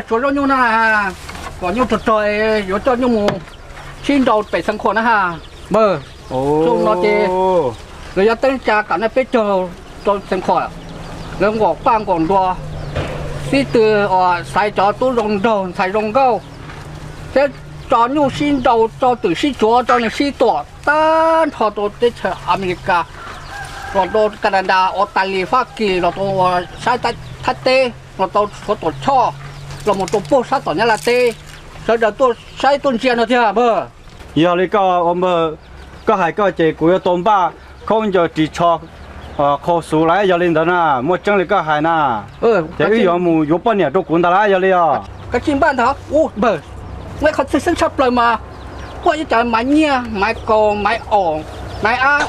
Suav zaub nyuj na, kom nyuj rog rog, yuav coj nyuj mus sib nrau pem Xeev Khuam na ha. Npawg, xyoo no ces lawv yuav teeb tsa kam nej peb caug rau Xeev Khuam, lawv nkaum paj nkaum nruas, sib tw, xaiv cov tub zoo nraug ntxhais zoo nkauj, thiab tso nyuj sib nrau tso twm sib tsuav tso nws sib tuam tag nrho rau teb chaws Amelikas, los rau Kanadas, Australia, Fab Kis, los rau sab Thaib teb, los rau Suav tuam choj, los mus rau puag sab tom Nyab Laj teb, sawv daws tuaj saib tuaj ntsia no tiag npawg. Yog li koj ua npawg, koj hais koj ces kuv yuav tau npaj khaub ncaws ris tsho, qhau xuv lawm. Yog li ntawd na, muaj tseeb li koj hais na, ces wb yuav mus yuav poj niam rau kuv ntag lauj, yog li os. Koj tsis npaj ntag npawg, muaj ib qhov txhia xeeb tshaj plaws mas, muaj ib cov maiv nyiaj, maiv kaus, maiv aum, maiv ab,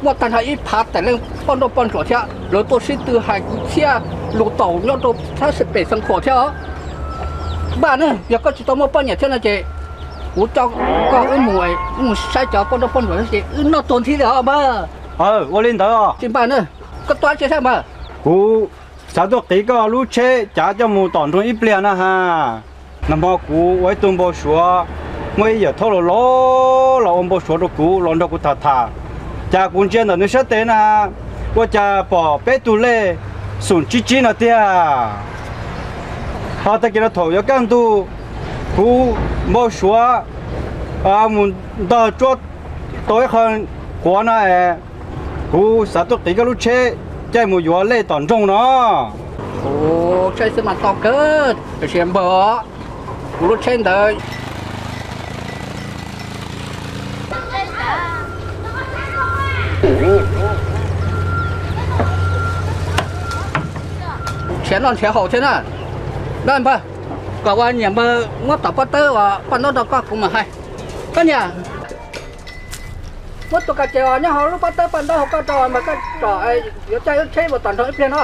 muaj tag nrho ib phav tawm leej poj nrauj poj ntsuam thiab, lawv tuaj sib tw hais kwv txhiaj lus taum nyob rau sab pem Xeev Khuam thiab os. Npaj na, yog koj tsis tau muaj poj niam thiab no ces kuv coj koj wb mus, wb mus saib cov poj nrauj poj ntsuam ces wb noj tuag nthi li os npawg. Ua li ntawd os. Tsis npaj na, koj tuaj tsev thiab npawg. Kuv xav tuaj qiv koj lub tsheb cav coj mus tom nroog ib pliag na ha. Nag hmo kuv ua ib tug npau suav, muaj ib yawm thauj laus laus los ua npau suav rau kuv, los nrog kuv tham tham. Cas kuv ntsia ntawm nws sab tes na, ua cas pom peb tug lej xoom tsib tsib no tiag. Ho tag kis no thaum yuav kaj ntug, kuv npau suav mus ntog tsuab tau ib qho quav no es, kuv xav tuaj qiv koj lub tsheb caij mus yuav lej tom nroog no. Ua tsheb xwb mas tau kawg, tiam sis npawg, kuv lub tsheb ntawd nrhiav noj nrhiav haus thiab na. Npawg, kom ua niam npawg muab tom pob tawb uas paj ntaub rau koj kuv mam hais. Koj niam, muab tus kas ces uas nyob hauv lub pob tawb paj ntaub hauv koj rau npawg, koj tsom yuav caij lub tsheb mus tom nroog ib pliag no.